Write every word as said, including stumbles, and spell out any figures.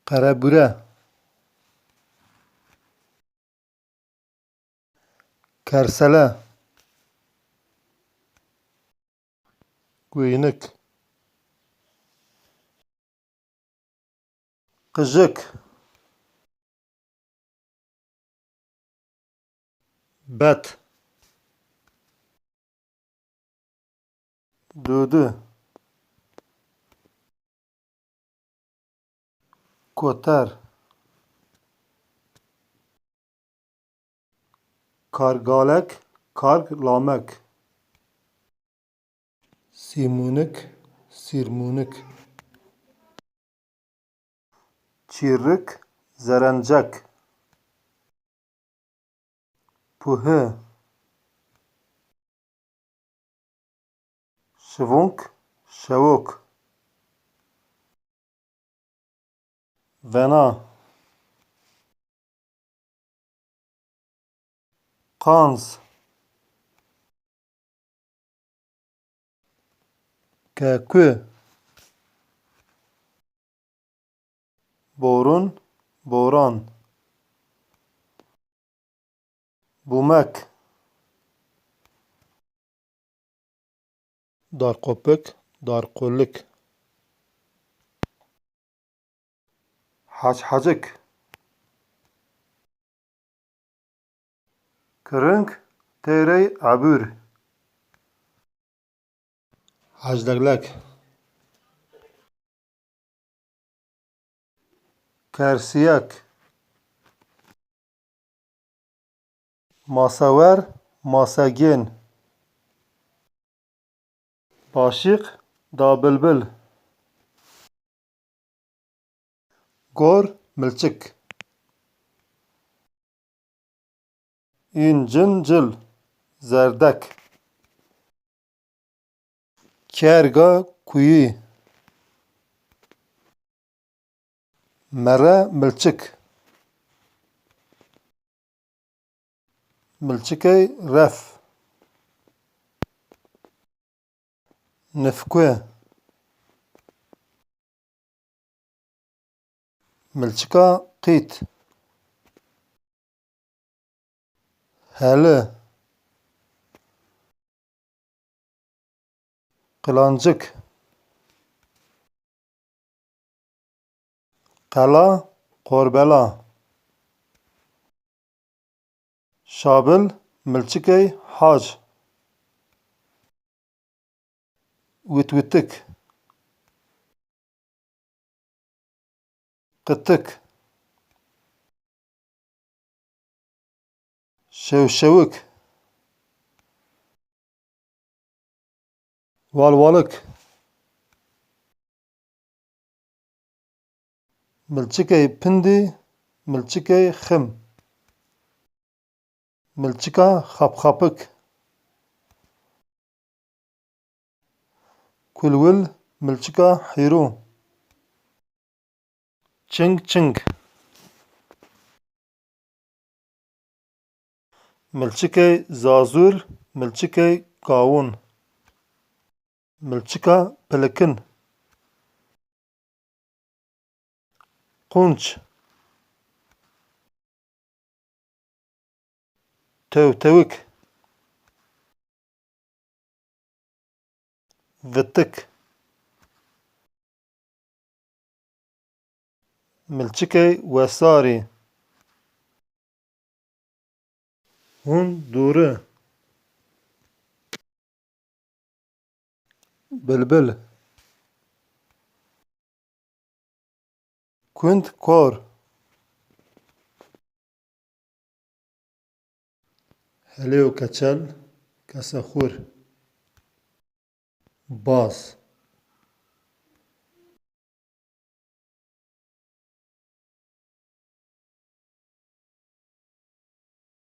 Qerebure. Kersele. Gueynik. Qijik. Bet. Dûdû. Koter. Kargalek, karg lamek. Sîmûnik, sîrmûnik. Çîrrik, zerencek. Puhi. Şivûnk, şewok. Vena. Qanz. Keku. Borun, boran. Bumek. Darqopik, darqolik. Haçhacik. Kiring, teyrey ebûr. Hecleglek. Kersiyek. Masewer, masegên. Başîq, dabilbil. Gor, milçik. Încincil, zerdek. Kerga kuyî. Mere, milçik. Milçikey ref. Nifkue. Milçika qît. Heli. Qilancik. Qela, qorbela. Şabil, milçikey hac. Witwitik. Qitik. Şewşewik. Walwalik. Milçikey pindî, milçikey xim. Milçika xapxapik. Kulwil, milçika hîrû. Çing çing. Milçikey zazûl, milçikey gawûn. Milçika pilikin. Qunç. Tewtewik. Vitik. Milçikey wesarî. Hûn dûri. Bilbil. Kund kor. Helê û keçel, kesexur. Baz.